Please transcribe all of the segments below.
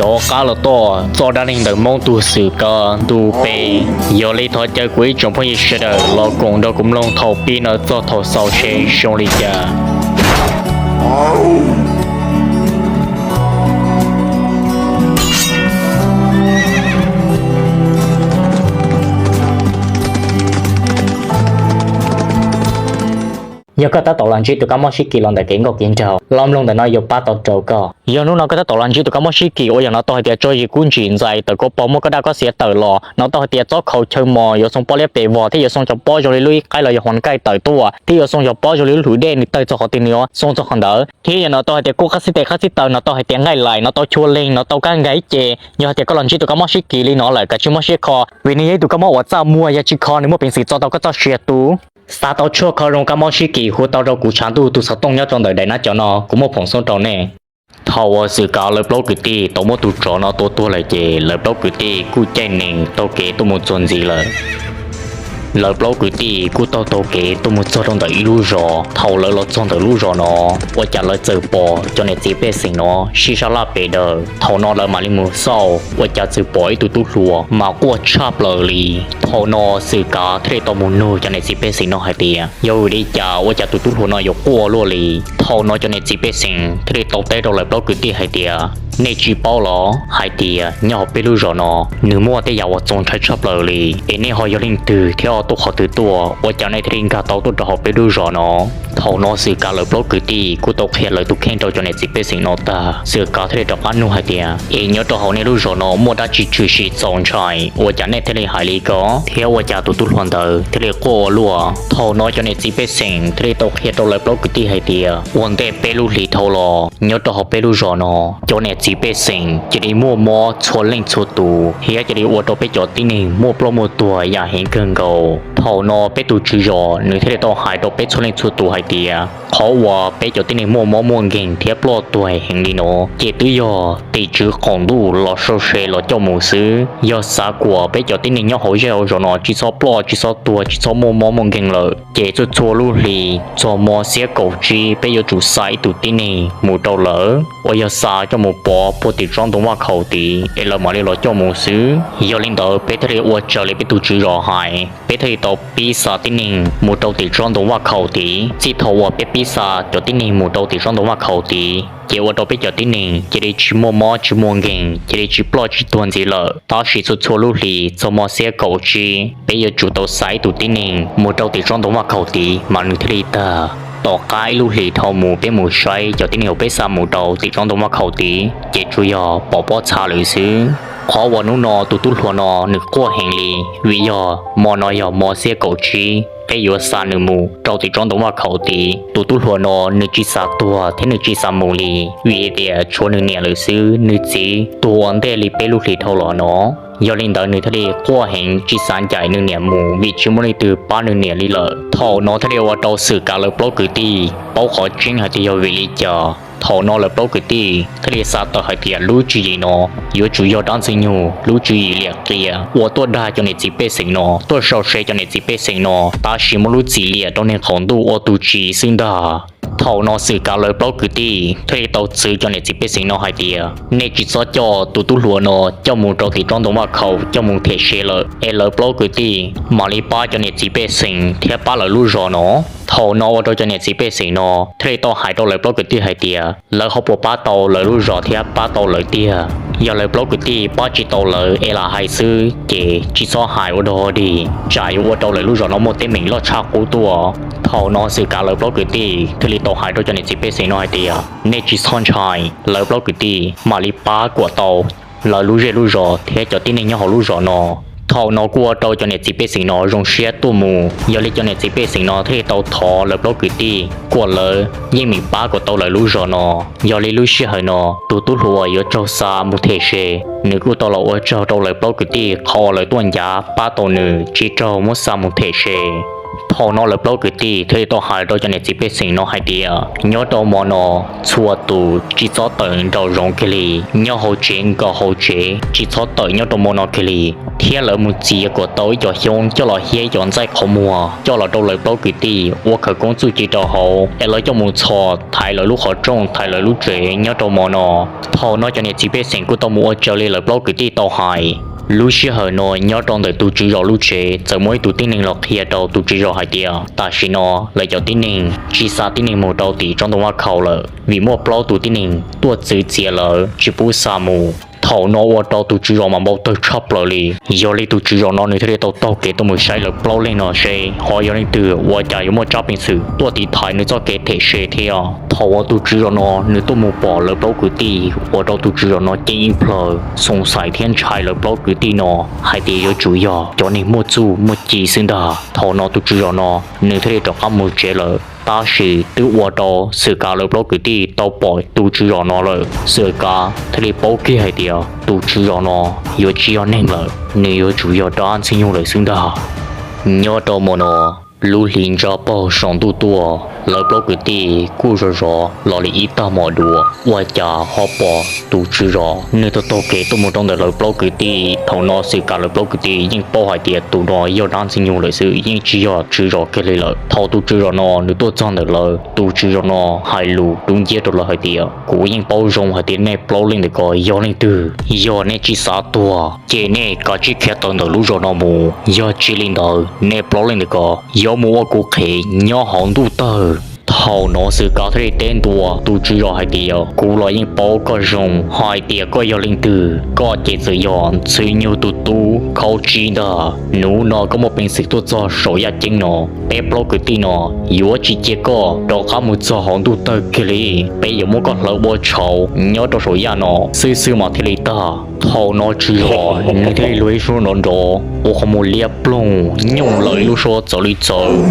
Tom qab los tom txoj dab neeg ntawm Hmoob tug Xwm Kav ntu peb. Yog li thov caw kuv ib tsoom phooj ywg sawv daws los koom nrog kuv mloog thaum pib no txog thaum xaus seb zoo li cas. Yog koj tab tom los ntsib tus kab mob sib kis los ntawm kev nkauj kev nraug, lo mloog ntawm no yuav pab tau rau koj. Yog hnub no koj tab tom los ntsib tus kab mob sib kis uas yog no tau hais tias tso zis kub ntsim ntxais tawm koj pog muaj koj daj koj xiav tawm los, no tau hais tias txob khau chaw mos yuav xoo pob liab pes vog thiab yuav xoo cov pob zoo li lub ib qaib los yog huas nkaij tawm tuaj thiab yuav xoo cov pob zoo li lub hlwm dej nws tawg txog qhov twg nws yuav xoo txog qhov ntawd, thiab yog no tau hais tias kub qab xib tes qab xib taw, no tau hais tias nqaij laim, no tau chua leeg, no tau kab nkaij ces. Yog hais tias koj los ntsib tus kab mob sib kis li no lawm kav tsij muab siab kho, vim nws yog ib tus kab mob uas txaj muag, yog tsis kho nws muaj peev xwm txo tau koj txoj sia tu. Xav tau tshuaj kho zoo kab mob sib kis hu tau rau kuv tshav ntuj tus xov tooj nyob rau ntawm daim nav cov no kuv muaj phoom xoob rau nej. Thaum uas Xwm Kav lawv plaub kwv tij tau muab tus tsov no tua tuag lawm ces lawv plaub kwv tij kuj caij nees taug kev tuaj mus txog ntxiv lawm. Lawv plaub kwv tij kuj taug taug kev tuaj mus txog rau ntawm ib lub zos. Thaum lawv los txog ntawm lub zos no, ua cas lawv txawm pom cov niam txiv pej xeem no sib sab laj pes daws. Thaum no lawv mam li mus xauj, ua cas txawm pom ib tug tub hluas mas quaj tshaj plaws li. Thaum no Xwm Kav thiaj li tau mus nug cov niam txiv pej xeem no hais tias yog vim li cas ua cas tus tub hluas no yuav quaj luaj li. Thaum no cov niam txiv pej xeem thiaj li tau teb rau lawv plaub kwv tij hais tias nej tsis paub los hais tias nyob hauv peb lub zos no nws muaj tej yam uas txaus ntshai tshaj plaws li, es nej ho yog leej twg thiab tuaj qhov twg tuaj ua cas nej thiaj li nkag tau tuaj rau hauv peb lub zos no. Thaum no Xwm Kav lawv plaub kwv tij kuj tau qhia lawv tus kheej rau cov niam txiv pej xeem no tag, Xwm Kav thiaj li rov qab nug hais tias es nyob rau hauv nej lub zos no muaj dab tsi tshwm sim txaus ntshai ua cas nej thiaj li hais li ko, thiab ua cas tus tub hluas ntawd thiaj li quaj ua luaj. Thaum no cov niam txiv pej xeem thiaj li tau qhia rau lawv plaub kwv tij hais tias ua ntej peb lub hlis dhau los nyob rau hauv peb lub zos no, cov niam txiv pej xeem cia li muaj mob txhua leej txhua tus thiab cia li ua rau peb cov tib neeg muaj ploj muaj tuag yam heev kawg nkaus. Thaum no peb tus tswv zos nws thiaj li tau hais rau peb txhua leej txhua tus hais tias qhov uas peb cov tib neeg muaj mob muaj nkeeg thiab ploj tuag heev li no ces twb yog tim tswv qaum ntuj los sau se los coj mus xwb. Yog xav kom peb cov tib neeg nyob hauv zej hauv zos no tsis txhob ploj tsis txhob tuag tsis txhob muaj mob muaj nkeeg lawm ces txhua txhua lub hlis txog hmo xiab kaum tsib peb yuav tsum xa ib tug tib neeg mus rau lawv uas yog xa coj mus pov puag tim tsob ntoo vaj khaum tid es lawv mam li los coj mus xwb. Yog li ntawd peb thiaj li ua raws li peb tus tswv zos hais, peb thiaj li tau pib xa tib neeg mus rau tim tsob ntoo vaj khaum tid. Txij thaum uas peb pib xa cov tib neeg mus rau tim tsob ntoo vaj khaum tid ces ua rau peb cov tib neeg cia li tsis muaj mob tsis muaj nkeeg, cia li tsis ploj tsis tuag ntxiv lawm. Tab sis txhua txhua lub hlis txog hmo xiab kaum tsib peb yuav tsum tau xa ib tug tib neeg mus rau tim tsob ntoo vaj khaum tid mas nws thiaj li tag. Tom qab ib lub hlis dhau mus peb mus saib cov tib neeg uas peb xa mus rau tim tsob ntoo vaj khaum tid ces tsuas yog pom pob txha lawm xwb. Qhov uas hnub no tus tub hluas no nws quaj heev li vim yog hmo no yog hmo xiab kaum tsib peb yuav xa nws mus rau tim tsob ntoo vaj khaum tid. Tus tub hluas no nws tsis xav tuag thiab nws tsis xav mus li vim tias tshuav nws niam lawm xwb, nws txiv tuag ua ntej li peb lub hlis dhau los no. Yog li ntawd nws thiaj li quaj heev tsis xav ncaim nws niam mus vim tsis muaj leej twg pab nws niam li lawm. Thaum no thiaj li ua rau Xwm Kav lawv plaub kwv tij paub qhov tseeb hais tias yog vim li cas. Thaum no lawv plaub kwv tij thiaj li xav tawm hais tias lub tswv yim no yuav tsum yog dab ntxwg nyoog lub tswv yim liam qias uas tuaj dag cov niam txiv pej xeem no, tuaj sau se cov niam txiv pej xeem no, tab sis muaj lub txim liam rau neeg qaum ntuj ua tus tsim xwb ntag. Thaum no Xwm Kav lawv plaub kwv tij thiaj li tau txwv cov niam txiv pej xeem no hais tias nej tsis txhob coj tus tub hluas no coj mus rau tim tsob ntoo vaj khaum coj mus them se lawm, es lawv plaub kwv tij mam li pab cov niam txiv pej xeem thiab pab lawv lub zos no. Thaum no ua rau cov niam txiv pej xeem no thiaj li tau hais rau lawv plaub kwv tij hais tias lawv ho puas pab tau lawv lub zos thiab pab tau lawv tiag. Yog lawv plaub kwv tij pab tsis tau lawv es lam hais xwb ces tsis txhob hais ua dog dig, tsam yuav ua rau lawv lub zos no muaj teeb meem loj tshaj qub tuaj. Thaum no Xwm Kav lawv plaub kwv tij thiaj li tau hais rau cov niam txiv pej xeem no hais tias nej tsis txhob ntshai, lawv plaub kwv tij mam li pab kuam tau lawv lub zej lub zos thiab cov tib neeg nyob hauv lub zos no. Thaum no kuj ua rau cov niam txiv pej xeem no zoo siab tuaj mus. Yog li cov niam txiv pej xeem no thiaj li tau thov lawv plaub kwv tij kom lawv yeej meem pab kom tau lawv lub zos no. Yog li lub sij hawm no tus tub hluas yuav raug xa mus them se, nws kuj tau los ua tsaug rau lawv plaub kwv tij qhov uas lawv tuaj ncav pab tau nws tsis raug muab xa mus them se. Thaum no lawv plaub kwv tij thiaj li tau hais rau cov niam txiv pej xeem no hais tias, nyob rau hmo no txhua tus tsis txhob tawm nraum zoov kiag li, nyob hauv tsev nkaum hauv tsev, tsis txhob tawm nyob rau hmo no kiag li. Thiab lawv mus txiav kom tau ib co xyoob coj los hiab ib co ntxaij qhov muag coj los rau lawv plaub kwv tij ua khawv koob txuj ci rau hauv, es lawv coj mus txhos thaiv lawv lub qhov rooj, thaiv lawv lub tsev nyob rau hmo no. Thaum no cov niam txiv pej xeem kuj tau mus ua raws li lawv plaub kwv tij tau hais. Lub sij hawm no nyob rau ntawm tus tswv zos lub tsev txawm muaj ib tug tib neeg los qhia rau tus tswv zos hais tias tam sim no lawv cov tib neeg tsis xa tib neeg mus rau tim tsob ntoo vaj khaum lawm, vim muaj plaub tus tib neeg tuaj txwv txiav lawv tsis pub xa mus. Thaum no ua rau tus tswv zos mas npau taws tshaj plaws li. Yog li tus tswv zos no nws thiaj li tau taug kev tuaj mus saib lawv plaub leeg no seb ho yog leej twg, ua cas yuav muaj tsab peev xwm tuaj tiv thaiv nws txoj kev them se thiab. Thaum uas tus tswv zos no nws tuaj mus pom lawv plaub kwv tij, ua rau tus tswv zos no ceeb ib plhaw, xoom xaiv thiab ntshai lawv plaub kwv tij no hais tias yuav tsum yog cov neeg muaj txuj muaj ci xwb ntag. Thaum no tus tswv zos no nws thiaj li rov qab mus tsev lawm. Tab sis twb ua rau Xwm Kav lawv plaub kwv tij tau pom tus tswv zos no lawm, Xwm Kav thiaj li paub kiag hais tias tus tswv zos no yuav tsis yog neeg lawm, nws yuav tsum yog dab ntxwg nyoog lawm xwb ntag. Nyob rau hmo no, lub hli ntsaj paug saum ntuj tuaj, lawv plaub kwv tij kuj zov zov los li ib tag hmo dua, ua cas ho pom tus tswv zos nws taug taug kev tuaj mus rau ntawm lawv plaub kwv tij. Thaum no Xwm Kav lawv plaub kwv tij yeej paub hais tias tus no yog dab ntxwg nyoog lawm xwb, yeej tsis yog tswv zos kiag li lawm. Thaum tus tswv zos no nws tuaj txog ntawm lawv, tus tswv zos no hais lus dub nciab rau lawv hais tias, kuv yeej paub zoo hais tias nej plaub leej ntawm ko yog leej twg. Yog nej tsis xav tuag ces nej kav tsij khiav tawm ntawm lub zos no mus, yog tsis li ntawd nej plaub leej ntawm ko yuav mus ua kuv qhev nyob hauv ntuj tawg. Thaum no Xwm Kav thiaj li teb ntua tus tswv zos hais tias, kuv los yeej paub koj zoo hais tias koj yog leej twg, koj ces txawm yog Ntxwg Nyoog tus tub khaub tsib ntag. Hnub no koj muaj peev xwm tuaj txog saum yaj ceeb no, peb plaub kwv tij no yuav tsis cia koj rov qab mus txog hauv ntuj tawg kiag li. Peb yuav muab koj hlawv ua tshauv nyob rau saum yaj no xwb xwb mas thiaj li tag. Thaum no tswv zos nws thiaj li luag ib suab nrov nrov ua qhov muag liab ploog, nyooj lawm ib lub suab txawv li txawv,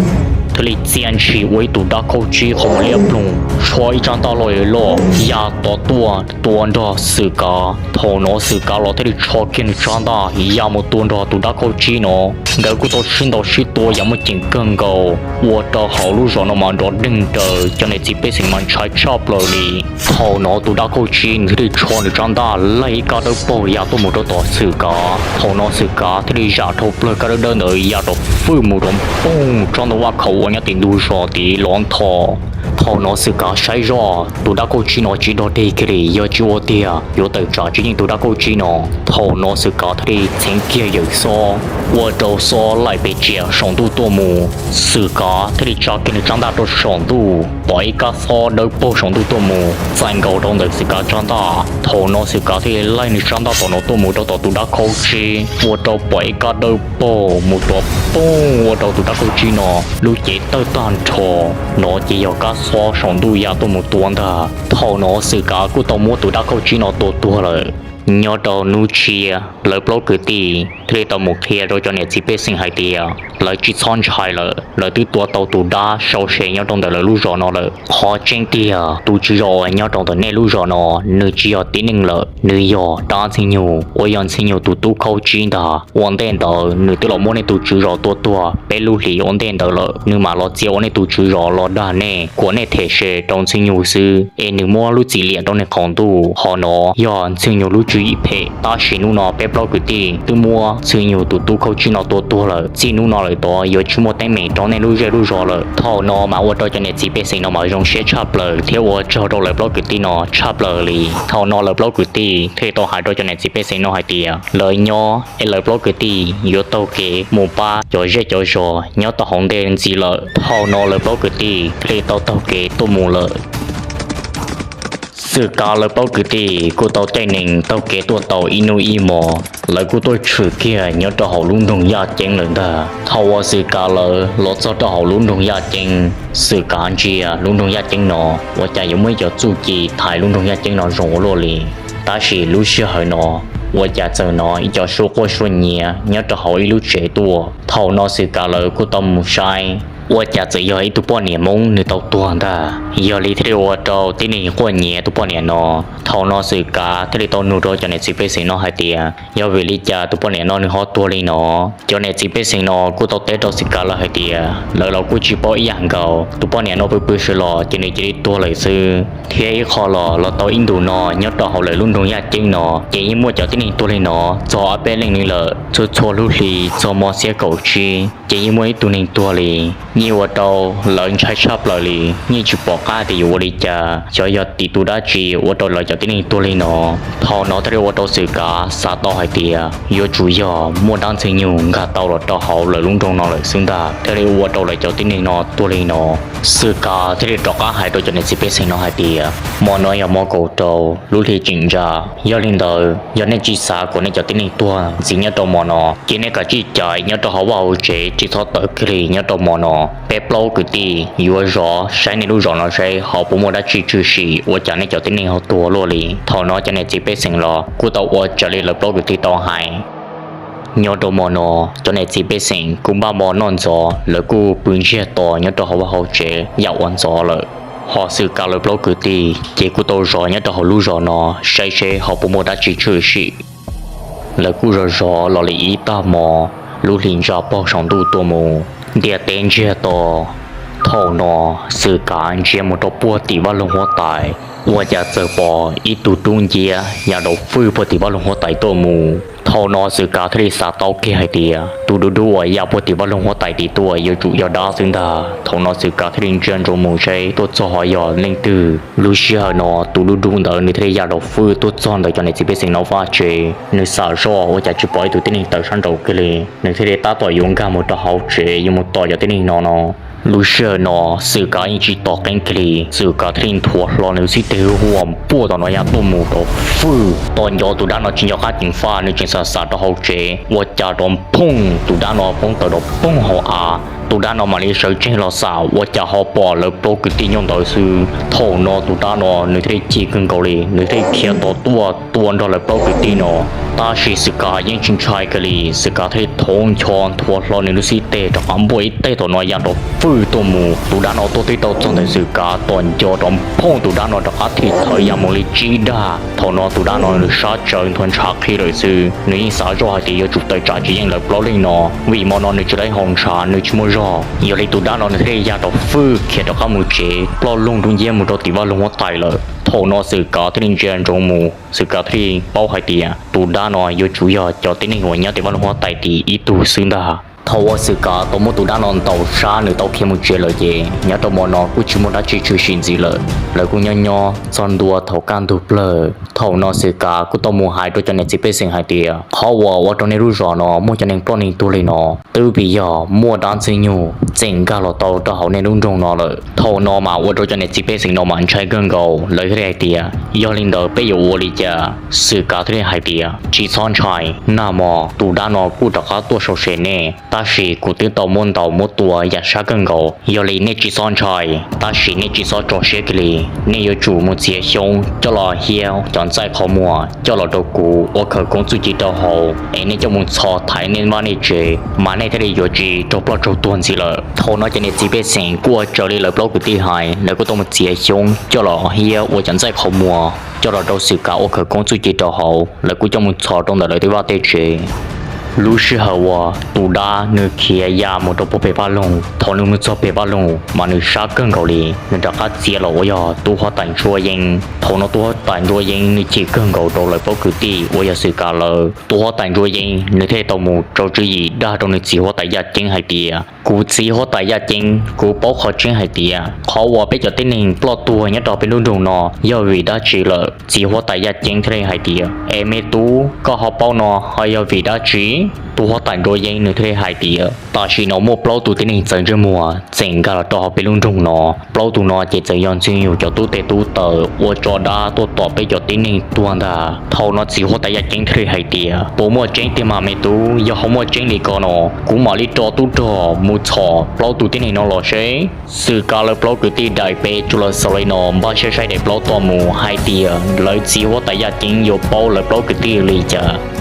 thiaj li txia ntshis ua ib tug dab khaub tsib qhov muag liab ploog, tshuab ib tsab ntaj loj loj ya tod tuaj tua nrog Xwm Kav. Thaum no Xwm Kav los thiaj li tsho kiag nws tsab ntaj ya mus tua nrog tus dab khaub tsib no. Nkawd kuj tau sib ntaus sib tua yam muaj ceem kawg nkaus, ua rau hauv lub zos no mas nrov deeg raws, cov niam txiv pej xeem mas ntshai tshaj plaws li. Thaum no tus dab khaub tsib nws thiaj li tsho nws tsab ntaj laij ib kab dawb paug ya tuaj mus rau tom Xwm Kav. Thaum no Xwm Kav thiaj li zam dhau plawg kab dawb dawb ntawd ya rov fwj mus rau poog tsob ntoo vaj khaum uas nyob tim ntug zos tid los ntho. Thaum no Xwm Kav saib zoj tus dab khaub tsib no tsis dog dig kiag li, yog tsis ua tiag yuav tawm tsam tsis yeej tus dab khaub tsib no. Thaum no Xwm Kav thiaj li txheev kiag yawm xob, ua rau xob laim pes tsia saum ntuj tuaj mus. Xwm Kav thiaj li tsa kiag nws tsab ntaj rau saum ntuj, pom ib kab xob dawb paug saum ntuj tuaj mus txais nkaus rau ntawm Xwm Kav tsab ntaj. Thaum no Xwm Kav thiaj li laij nws tsab ntaj tom no tuaj mus rau tom tus dab khaub tsib, ua rau pom ib kab dawb paug mus rov poog ua rau tus dab khaub tsib no lub cev tawg tag nrho. No ces yog kab xob saum ntuj ya tuaj mus tua ntag. Thaum no Xwm Kav kuj tau muab tus dab khaub tsib no tua tuag lawm. Nyob rau hnub tshiab, lawv plaub kwv tij thiaj li tau mus qhia rau cov niam txiv pej xeem hais tias lawv tsis txhob ntshai lawm, lawv twb tua tau tus dab sau se nyob rau ntawm lawv lub zos no lawm. Qhov tseeb tiag, tus tswv zos uas nyob rau ntawm nej lub zos no, nws tsis yog tib neeg lawm, nws yog dab Ntxwg Nyoog uas yog Ntxwg Nyoog tus tub khaub tsib ntag. Ua ntej ntawd nws twb los muab nej tus tswv zos tua tuag peb lub hlis ua ntej ntawd lawm, nws mam los txia ua nej tus tswv zos los dag nej, kuas nej them se rau Ntxwg Nyoog xwb, es nws muab lub txim liam rau nws qaum ntuj. Qhov no yog Ntxwg Nyoog lub tswv yim phem, tab sis hnub no peb plaub kwv tij twb muab Ntxwg Nyoog tus tub khaub tsib no tua tuag lawm, txij hnub no lawm tod yuav tsis muaj teeb meem rau nej lub zej lub zos lawm. Thaum no mas ua rau cov niam txiv pej xeem no mas zoo siab tshaj plaws thiab ua tsaug rau lawv plaub kwv tij no tshaj plaws li. Thaum no lawv plaub kwv tij thiaj li tau hais rau cov niam txiv pej xeem no hais tias lawv nyob es lawv plaub kwv tij yuav taug kev mus pab cov zej cov zos nyob tau hauv ntej ntxiv lawm. Thaum no lawv plaub kwv tij thiaj li tau taug kev tuaj mus lawm. Xwm Kav lawv plaub kwv tij kuj tau caij nees taug kev tuaj tau ib hnub ib hmos, lawv kuj tuaj tshwm kiag nyob rau hauv lub nroog Yaj Ceeb lawm ntag. Thaum uas Xwm Kav lawv los txog rau hauv lub nroog Yaj Ceeb, Xwm Kav ntsia lub nroog Yaj Ceeb no ua cas yuav muaj ib co txuj ci thaiv lub nroog Yaj Ceeb no zoo ua luaj li. Tab sis lub sij hawm no ua cas txawm hnov ib co suab quaj suab nyiav nyob rau hauv ib lub tsev tuaj. Thaum no Xwm Kav lawv kuj tau mus saib, Ua cas txawm yog ib tug poj niam Hmoob nws tau tuag ntag. Yog li thiaj li ua rau tib neeg quaj nyiav tus poj niam no. Thaum no Xwm Kav thiaj li tau nug rau cov niam txiv pej xeem no hais tias yog vim li cas tus poj niam no nws ho tuag li no. Cov niam txiv pej xeem no kuj tau teb rau Xwm Kav lawv hais tias lawv los kuj tsis paub ib yam nkaus, tus poj niam no pw pw sawv los ces nws cia li tuag lawm xwb, thiab ib qho los los tau ib ntus no nyob rau hauv lawv lub nroog Yaj Ceeb no ces yeej muaj cov tib neeg tuag li no txog ob peb leej li lawm. Txhua txhua lub hli txog hmo xiab kaum tsib ces yeej muaj ib tug neeg tuag li. Yeej ua rau lawv ntshai tshaj plaws li, yeej tsis pom qab tias yuav ua li cas, xyov yog tim tus dab tsi ua rau lawv cov tib neeg tuag li no. Thaum no thiaj li ua rau Xwm Kav xav tau hais tias yuav tsum yog muaj dab ntxwg nyoog nkag tau los rau hauv lawv lub nroog no lawm xwb ntag thiaj li ua rau lawv cov tib neeg no tuag li no. Xwm Kav thiaj li rov qab hais rau cov niam txiv pej xeem no hais tias hmo no yog hmo kaum rau lub hli tseem ntsa. Yog li ntawd yog nej tsis xav kom nej cov tib neeg tuag ntxiv nyob rau hmo no ces nej kav tsij cais nyob rau hauv vaj hauv tsev, tsis txhob tawm kiag li nyob rau hmo no. Peb plaub kwv tij yuav zov saib nej lub zos no saib ho puas muaj dab tsi tshwm sim ua cas nej cov tib neeg ho tuag luaj li. Thaum no cov niam txiv pej xeem los kuj tau ua raws li lawv plaub kwv tij tau hais. Nyob rau hmo no cov niam txiv pej xeem kuj npaj hmo noj ntxov, lawv kuj pw ntsiag to nyob rau hauv vaj hauv tsev yam ua ntxov lawm. Ho Xwm Kav lawv plaub kwv tij ces kuj tau zov nyob rau hauv lub zos no saib seb ho puas muaj dab tsi tshwm sim. Lawv kuj zov zov los li ib tag hmo, lub hli ntsa pog saum ntuj tuaj mus, ntiaj teb ntsiag to. Thaum no Xwm Kav ntsia mus rau puag tim vaj loog huab tais, ua cas txawm pom ib tug dub nciab ya dau fwj puag tim vaj loog huab tais tuaj mus. Thaum no Xwm Kav thiaj li xav tau kiag hais tias tus dub dub uas ya puag tim vaj loog huab tais tim tuaj yuav tsum yog dab xwb ntag. Thaum no Xwm Kav thiaj li ntsia ntsoov mus saib tuaj txog ho yog leej twg. Lub sij hawm no tus dub dub ntawd nws thiaj li ya dau fwj tuaj txog ntawm cov niam txiv pej xeem no vaj tsev, nws xam zoj ua cas tsis pom ib tug tib neeg tawm sab nraud kiag li. Nws thiaj li tab tom yuav nkag mus rau hauv tsev yuav mus tos cov tib neeg no no. Lub sij hawm no Xwm Kav yeej tsis tos qeeb kiag li, Xwm Kav thiaj li nthuav hlo nws xib teg hu ua npuaj tom no ya tuaj mus rau fwj. Tos nco tus dab no tsis nco qab ceev faj, nws tseem xav xav rau hauv tsev ua cas rov phooj tus dab no poob tawm rau poob hauv av. Tus dab no mam li sawv tsees los xam ua cas ho pom lawv plaub kwv tij nyob ntawd xwb. Thaum no tus dab no nws thiaj li chim kawg nkaus li, nws thiaj li khiav tod tuaj tua nrog lawv plaub kwv tij no. Tab sis Xwm Kav yeej tsis ntshai kiag li, Xwm Kav thiaj li thauv ncho nthuav hlo nws lub xib teg rov qab npuaj ib teg tom no ya rov fwj tuaj mus. Tus dab no tuaj twb tau txog ntawm Xwm Kav, tos nco rov phooj tus dab no rov qab thim thawv ya mus li tsib dag. Thaum no tus dab no nws sab tsawv nthuav ntshav qhi lawm xwb, nws yeej xav zoj hais tias yuav tsum tawm tsam tsis yeej lawv plaub leeg no, vim hmo no nws tsis laib haus ntshav nws tsis muaj zog. Yog li tus dab no nws thiaj li ya rov fwj khiav rov qab mus tsev ploj loog dub nciab mus rau tim vaj loog huab tais lawm. Thaum no Xwm Kav thiaj li ntsia ntsoov mus, Xwm Kav thiaj li paub hais tias tus dab no yuav tsum yog cov tib neeg uas nyob tim vaj loog huab tais tim ib tug xwb ntag. Thaum uas Xwm Kav tau muab tus dab no ntaus sab nws tau khiav mus tsev lawm ces nyob rau hmo no kuj tsis muaj dab tsi tshwm sim ntxiv lawm. Lawv kuj nyob nyob txog ntua thaum kaj ntug plawg. Thaum no Xwm Kav kuj tau mus hais rau cov niam txiv pej xeem hais tias qhov uas ua rau nej lub zos no muaj cov neeg ploj neeg tuag li no twb vim yog muaj dab ntxwg nyoog txeem nkag los tau rau hauv nej lub nroog no lawm. Thaum no mas ua rau cov niam txiv pej xeem no mas ntshai kawg nkaus, lawv thiaj li hais tias yog li ntawd peb yuav ua li cas? Xwm Kav thiaj li hais tias tsis txhob ntshai, nag hmo tus dab no kuj rov qab tuaj sau se nej, tab sis kuv twb tau muab ntaus muab tua yam sab kawg nkaus. Yog li nej tsis txhob ntshai, tab sis nej tsis txhob tso siab kiag li. Nej yuav tsum mus txiav xyoob coj los hiab cov ntxaij qhov muag coj los rau kuv ua khawv koob txuj ci rau hauv, es nej coj mus txhos thaiv nej vaj nej tsev, mas nej thiaj li yuav tsis raug ploj raug tuag ntxiv lawm. Thaum no cov niam txiv pej xeem kuj ua raws li lawv plaub kwv tij hais, lawv kuj tau mus txiav xyoob coj los hiab ua cov ntxaij qhov muag coj los rau Xwm Kav ua khawv koob txuj ci rau hauv, lawv kuj coj mus txhos rau ntawm lawv tej vaj tej tsev. Lub sij hawm uas tus dab nws khiav ya mus rau puag pem vaj loog, thaum nws mus txog pem vaj loog mas nws sab kawg nkaus li, nws rov qab txiav los ua yog tub huab tais Ntsuab Yeeb. Thaum no tub huab tais Ntsuab Yeeb nws chim kawg nkaus rau lawv plaub kwv tij uas yog Xwm Kav lawv. Tub huab tais Ntsuab Yeeb nws thiaj li tau mus rau tswv yim dag rau nws txiv huab tais Yaj Ceeb hais tias kuv txiv huab tais Yaj Ceeb, kuv paub qhov tseeb hais tias qhov uas peb cov tib neeg ploj tuag nyob rau peb lub nroog no yog vim dab tsi lawm? Txiv huab tais Yaj Ceeb thiaj li hais tias es me tub, koj ho paub no ho yog vim dab tsi? Tub huab tais Ntsuab Yeeb nws thiaj li hais tias tam sim no muaj plaub tus tib neeg txawv ntsej muag txeem nkag los rau hauv peb lub nroog no. Plaub tus no ces txawm yog Ntxwg Nyug cov tub tes tub taw ua tso dab tuaj tom peb cov tib neeg tuag ntag. Thaum no txiv huab tais Yaj Ceeb thiaj li hais tias puas muaj tseeb tiag mas me tub? Yog ho muaj tseeb li ko no kuv mam li rau tub rog mus txhom plaub tus tib neeg no los seb. Xwm Kav lawv plaub kwv tij daim peb tsuas los xaus li no, npaj siab saib daim plaub tuaj mus hais tias lawv txiv huab tais Yaj Ceeb yuav paub lawv plaub kwv tij li cas.